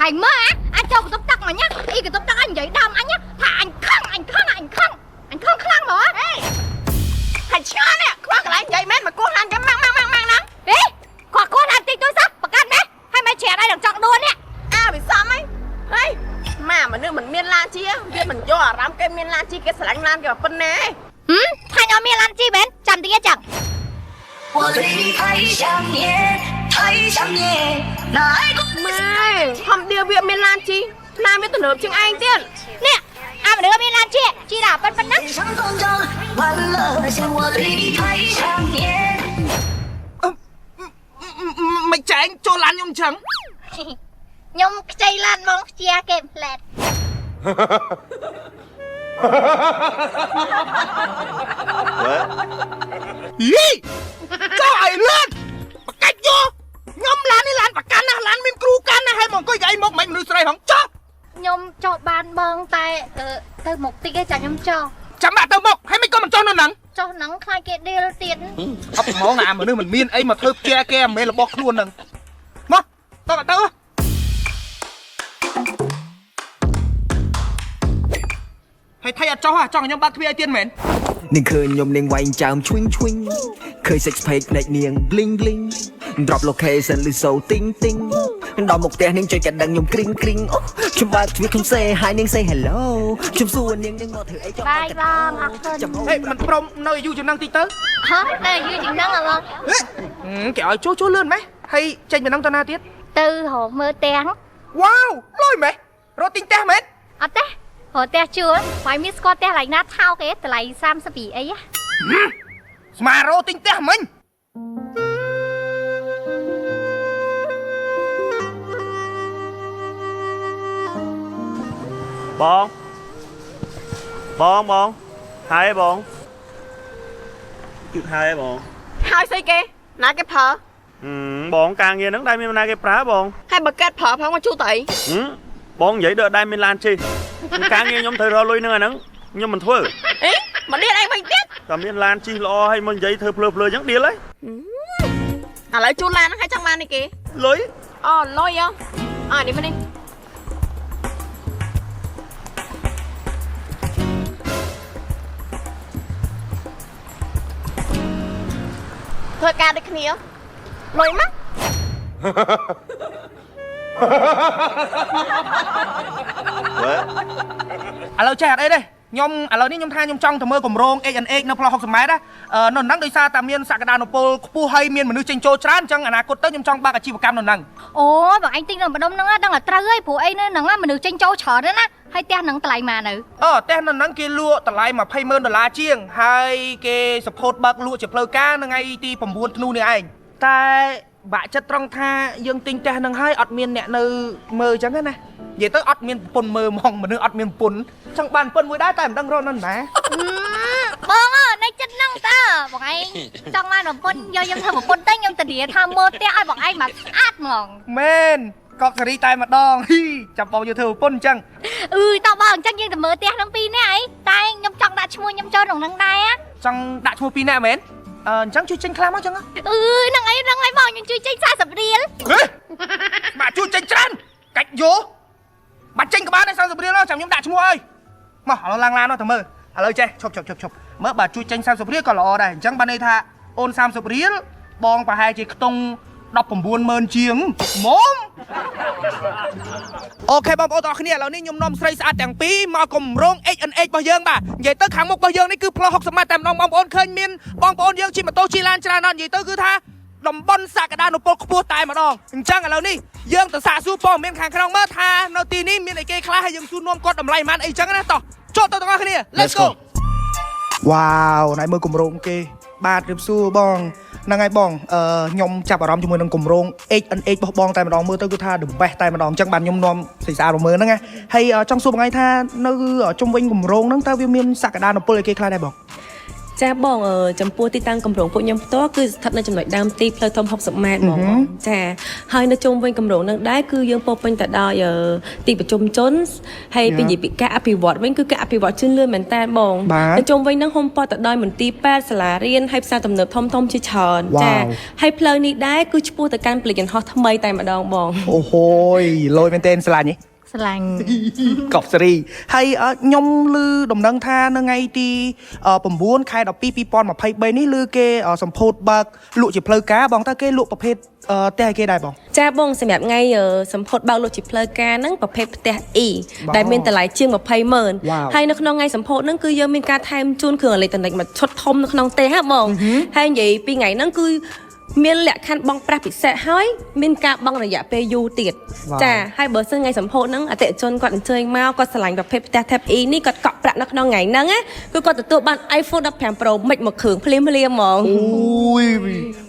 ហើយមើលអញចូលបន្ទប់ទឹកមកញ៉ាអ៊ីបន្ទប់ទឹកអញនិយាយដើមអញថាអញខឹងអញខឹងអញខឹងអញខឹងខ្លាំងហ្មង ហើយឆ្ងល់នេះខ្វះកន្លែងនិយាយមែនមកគោះឡានគេម៉ាំងម៉ាំងម៉ាំងម៉ាំងហ្នឹង អេគាត់គាត់អាតិចទួយសោះប្រកាសណាហើយមកច្រានឲ្យដល់ចង់ដួលនេះ អាវាសមហីហីម៉ាមនុស្សមិនមានឡានជិះវាមិនយកអារម្មណ៍គេមានឡានជិះគេស្រឡាញ់ឡានគេប៉ុណ្ណា ហឹមថាញ៉ាំមានឡានជីមែនចាំតិចចឹង 我对你太想念，太想念，那爱过。 ម៉ែហំដៀវាមានឡានជិះឡានវាទំនើបជាងឯងទៀត នេះអាមនុស្សមានឡានជីជីដល់ប៉ុណ្ប៉ុណ្ណា 上装张完了线，我对你太想念。 មិនចែងចូលឡានខ្ញុំចឹង ខ្ញុំខ្ចីឡានបងខ្ជាគេផ្លែត យីចូលឲ្យលឿនបកាច់យកខ្ញុំឡាននេះឡានប្រកាន់ណាឡានមានគ្រូកាន់ណាហើយមកអង្គុយកៅអីមកមិនមនុស្សស្រីហងចុះ ខ្ញុំចោះបានបងតែទៅមុខតិចឯងចាខ្ញុំចោះ ចាំបាក់ទៅមកហើយមិនក៏មិនចុះនៅហ្នឹង ចោះហ្នឹងខ្លាចគេដៀលទៀត អត់ហ្មងអាមនុស្សមិនមានអីមកធ្វើផ្ជែគេអាមេរបស់ខ្លួនហ្នឹងមកតទៅហើយថៃអត់ចុះចង់ខ្ញុំបើកទ្វារឲ្យទៀតមែន នាងឃើញខ្ញុំនាងវែងចើមឈ្វិងឈ្វិងឃើញ six pack ភ្នែកនាង bling bling drop location ឬ so ទីងទីងដល់មកផ្ទះនាងចុចកណ្ដឹងខ្ញុំគ្រីងគ្រីងអូខ្ញុំបើកទ្វារខ្ញុំ say hi នាង say hello ខ្ញុំសួរនាងនាងមកធ្វើអីចង់ បាយបងអរគុណ ចាំអូ ហេមិនព្រមនៅយូរជាងហ្នឹងតិចទៅ ហ៎នៅយូរជាងហ្នឹងហ៎បង គេឲ្យចូលចូលលឿនម៉េះហើយចេញពីហ្នឹងទៅណាទៀត ទៅរកមើលទាំង វ៉ាវលយម៉េះរត់ទិញផ្ទះមែន អត់ទេរកផ្ទះជួលហើយមានស្គាល់ផ្ទះកន្លែងណាថោកទេតម្លៃ32អីហ៎ ស្មារោទិញផ្ទះមិញ បងបងបងហើយបងជឹកហើយបង ហើយស្អីគេណាគេប្រើ បងការងារហ្នឹងដែលមានណាគេប្រើបង ហើយបើកាត់ប្រើផងមកជួទៅអី បងនិយាយដល់ដែលមានឡានជិះការងារខ្ញុំត្រូវរកលុយហ្នឹងអាហ្នឹងខ្ញុំមិនធ្វើ អីមកដៀលឯងវិញទៀត តែមានឡានជិះល្អហើយមកនិយាយធ្វើភ្លើភ្លើអញ្ចឹងដៀលហើយ ឥឡូវជួលឡានហ្នឹងហើយចង់បាននេះគេ លុយ អូលុយហ៎អានេះមកនេះធ្វើការដូចគ្នាលុយមក ឥឡូវចេះអត់អីទេខ្ញុំឥឡូវនេះខ្ញុំថាខ្ញុំចង់ទៅមើលគម្រោង H&H នៅផ្លូវ60ម៉ែត្រណានៅហ្នឹងដោយសារតែមានសក្តានុពលខ្ពស់ហើយមានមនុស្សចេញចូលច្រើនអញ្ចឹងអនាគតទៅខ្ញុំចង់បើកអាជីវកម្មនៅហ្នឹង អូយបងឯងទិញនៅម្ដុំហ្នឹងដឹងតែត្រូវហើយព្រោះអីនៅហ្នឹងមនុស្សចេញចូលច្រើនណាស់ហើយផ្ទះហ្នឹងតម្លៃម៉ានៅ អូផ្ទះនៅហ្នឹងគេលក់តម្លៃ20,000ដុល្លារជាងហើយគេ support បើកលក់ជាផ្លូវការនៅថ្ងៃទី9ធ្នូនេះឯងតែបាក់ចិត្តត្រង់ថាយើងទិញផ្ទះហ្នឹងហើយអត់មានអ្នកនៅមើលអញ្ចឹងណានិយាយទៅអត់មានប្រពន្ធមើលហ្មងមនុស្សអត់មានប្រពន្ធចង់បានប្រពន្ធមួយដែរតែមិនដឹងរកនៅណា បងអើយនៅចិត្តហ្នឹងតើបងឯងចង់បានប្រពន្ធយកខ្ញុំធ្វើប្រពន្ធទៅខ្ញុំធានាថាមើលផ្ទះឲ្យបងឯងមកស្អាតហ្មង មែនកប់សេរីតែម្ដងហ៊ីចាំបងយកធ្វើប្រពន្ធអញ្ចឹង អឺតោះបងអញ្ចឹងយើងទៅមើលផ្ទះហ្នឹងពីរនាក់អីតែខ្ញុំចង់ដាក់ឈ្មោះខ្ញុំចូលក្នុងហ្នឹងដែរ ចង់ដាក់ឈ្មោះពីរនាក់មែនអឺអញ្ចឹងជួយចេញខ្លះមកអញ្ចឹងហ៎ អឺហ្នឹងអីហ្នឹងអីបងខ្ញុំជួយចេញ40រៀល ហេបាក់ជួយចេញច្រើនកាច់យោបាក់ចេញក៏បានដែរ30រៀលចាំខ្ញុំដាក់ឈ្មោះឲ្យមកឥឡូវឡើងឡានមកទៅមើលឥឡូវចេះឈប់ឈប់ឈប់ឈប់មើលបើជួយចេញ30រៀលក៏ល្អដែរអញ្ចឹងបានន័យថាអូន30រៀលបងប្រហែលជាខ្ទង់190,000ជាងមុំអូខេបងប្អូនទាំងអស់គ្នាឥឡូវនេះខ្ញុំនាំស្រីស្អាតទាំងពីរមកគម្រោង H&H របស់យើងបាទនិយាយទៅខាងមុខរបស់យើងនេះគឺផ្លូវ60ម៉ែត្រតែម្ដងបងប្អូនឃើញមានបងប្អូនយើងជិះម៉ូតូជិះឡានច្រើនណាស់និយាយទៅគឺថាតំបន់សក្តានុពលខ្ពស់តែម្ដងអញ្ចឹងឥឡូវនេះយើងទៅសាកសួរព័ត៌មានខាងក្នុងមើលថានៅទីនេះមានអីគេខ្លះហើយយើងសួរនាំគាត់តម្លៃប៉ុន្មានអីចឹងណាតោះចូលទៅទាំងអស់គ្នា Let's go វ៉ាវណៃមើលគម្រោងគេបាទរៀបសួរបងហ្នឹងហើយបងអឺខ្ញុំចាប់អារម្មណ៍ជាមួយនឹងគម្រោង H&H របស់បងតែម្ដងមើលទៅគឺថា the best តែម្ដងអញ្ចឹងបាទខ្ញុំនាំស្រីស្អាតមកមើលហ្នឹងណាហើយចង់សួរបងឯងថានៅជុំវិញគម្រោងហ្នឹងតើវាមានសក្តានុពលអីគេខ្លះដែរបង ចាបងចំពោះទីតាំងគម្រោងពួកខ្ញុំផ្ទាល់គឺស្ថិតនៅចំណុចដើមទីផ្លូវធំ60ម៉ែត្រហ្មងបងចាហើយនៅជុំវិញគម្រោងនឹងដែរគឺយើងពោរពេញទៅដោយទីប្រជុំជនហើយពីនិយាយពីការអភិវឌ្ឍវិញគឺការអភិវឌ្ឍជឿនលឿនមែនតើបង បាទ នៅជុំវិញនឹងហ៊ុំព័ទ្ធទៅដោយមន្ទីរពេទ្យសាលារៀនហើយផ្សារទំនើបធំធំៗជាច្រើន វ៉ាវ ចាហើយផ្លូវនេះដែរគឺឆ្ពោះទៅកាន់ផ្លូវយន្តហោះថ្មីតែម្ដងបង អូហូយលយមែនទែនស្រឡាញ់ហ៎ ស្រឡាញ់ កប់សេរីហើយខ្ញុំឮដំណឹងថានៅថ្ងៃទី9ខែ12 2023នេះឮគេសម្ពោធបើកលក់ជាផ្លូវការបងតើគេលក់ប្រភេទផ្ទះឲ្យគេដែរបង ចាបងសម្រាប់ថ្ងៃសម្ពោធបើកលក់ជាផ្លូវការហ្នឹងប្រភេទផ្ទះ E បាទ ដែលមានតម្លៃជាង20ម៉ឺន វ៉ាវ ហើយនៅក្នុងថ្ងៃសម្ពោធហ្នឹងគឺយើងមានការថែមជូនគ្រឿងអេឡិចត្រូនិកមួយឈុតធំនៅក្នុងផ្ទះហ៎បងហើយនិយាយពីថ្ងៃហ្នឹងគឺមានលក្ខខណ្ឌបង់ប្រាក់ពិសេសហើយមានការបង់រយៈពេលយូរទៀត វ៉ាវ ចាហើយបើសិនថ្ងៃសម្ពោធហ្នឹងអតិថិជនគាត់អញ្ជើញមកគាត់ស្រឡាញ់ប្រភេទផ្ទះ Type E នេះគាត់កក់ប្រាក់នៅក្នុងថ្ងៃហ្នឹងណាគឺគាត់ទទួលបាន iPhone 15 Pro Max មួយគ្រឿងភ្លាមៗហ្មង អូយ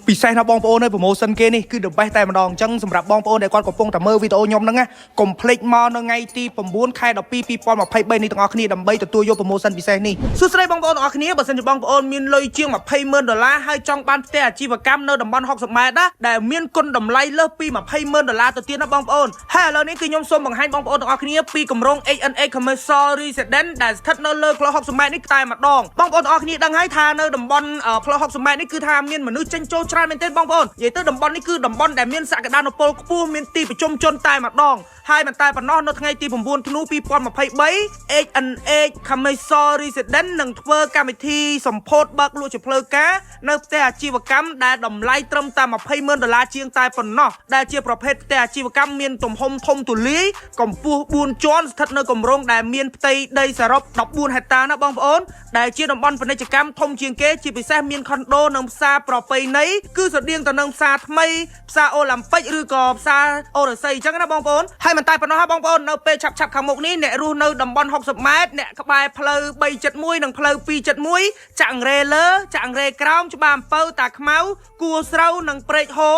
ពិសេសណាស់បងប្អូនអើយ promotion គេនេះគឺ the best តែម្ដងអញ្ចឹងសម្រាប់បងប្អូនដែលគាត់កំពុងតែមើលវីដេអូខ្ញុំហ្នឹងណាកុំភ្លេចមកនៅថ្ងៃទី9ខែ12 2023នេះទាំងអស់គ្នាដើម្បីទទួលយក promotion ពិសេសនេះសួស្តីបងប្អូនទាំងអស់គ្នាបើសិនជាបងប្អូនមានលុយជាង20ម៉ឺនដុល្លារហើយចង់បានផ្ទះអាជីវកម្មនៅតំបន់60ម៉ែត្រណាដែលមានគុណតម្លៃលើសពី20ម៉ឺនដុល្លារទៅទៀតណាបងប្អូនហើយឥឡូវនេះគឺខ្ញុំសូមបង្ហាញបងប្អូនទាំងអស់គ្នាពីគម្រោង H&H Commercial Residence ដែលស្ថិតនៅលើផ្លូវ60ម៉ែត្រនេះតែម្ដងបងប្អូនទាំងអស់គ្នាដឹងហើយថានៅតំបន់ផ្លូវ60ម៉ែត្រនេះគឺថាមានមនុស្សចេញចូលច្រើនមែនទែនបងប្អូននិយាយទៅតំបន់នេះគឺតំបន់ដែលមានសក្តានុពលខ្ពស់មានទីប្រជុំជនតែម្ដងហើយមិនតែប៉ុណ្ណោះនៅថ្ងៃទី9ធ្នូ2023 H&H Commercial Residence នឹងធ្វើកម្មវិធីសម្ពោធបើកលក់ជាផ្លូវការនៅផ្ទះអាជីវកម្មដែលតម្លៃត្រឹមតែ20ម៉ឺនដុល្លារជាងតែប៉ុណ្ណោះដែលជាប្រភេទផ្ទះអាជីវកម្មមានទំហំធំទូលាយកម្ពស់4ជាន់ស្ថិតនៅគម្រោងដែលមានផ្ទៃដីសរុប14ហិកតាណាបងប្អូនដែលជាតំបន់ពាណិជ្ជកម្មធំជាងគេជាពិសេសមានខុនដូនិងផ្សារប្រពៃណីគឺស្រដៀងទៅនឹងផ្សារថ្មីផ្សារអូឡាំពិកឬក៏ផ្សារអូរស័យអញ្ចឹងណាបងប្អូនហើយមិនតែប៉ុណ្ណោះហ่าបងប្អូននៅពេលឆាប់ៗខាងមុខនេះអ្នករស់នៅតំបន់60ម៉ែត្រអ្នកក្បែរផ្លូវ371និងផ្លូវ271ចាក់អង្រេលើចាក់អង្រេក្រោមច្បារអំពៅតាខ្មៅគួស្រូវនិងព្រែកហោ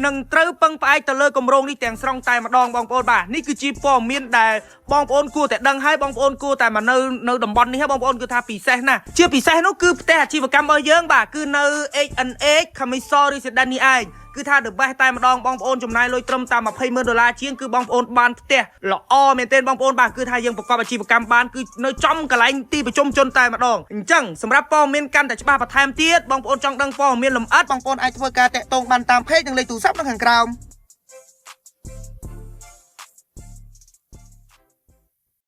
នឹងត្រូវពឹងផ្អែកទៅលើគម្រោងនេះទាំងស្រុងតែម្ដងបងប្អូនបាទនេះគឺជាព័ត៌មានដែលបងប្អូនគួរតែដឹងហើយបងប្អូនគួរតែមកនៅនៅតំបន់នេះហើយបងប្អូនគឺថាពិសេសណាស់ជាពិសេសនោះគឺផ្ទះអាជីវកម្មរបស់យើងបាទគឺនៅ H&H Commercial Residence នេះឯងគឺថា the best តែម្ដងបងប្អូនចំណាយលុយត្រឹមតែ20ម៉ឺនដុល្លារជាងគឺបងប្អូនបានផ្ទះល្អមែនទែនបងប្អូនបាទគឺថាយើងប្រកបអាជីវកម្មបានគឺនៅចំកន្លែងទីប្រជុំជនតែម្ដងអញ្ចឹងសម្រាប់ព័ត៌មានកាន់តែច្បាស់បន្ថែមទៀតបងប្អូនចង់ដឹងព័ត៌មានលម្អិតបងប្អូនអាចធ្វើការតាក់ទងបានតាម page និងលេខទូរស័ព្ទនៅខាងក្រោម។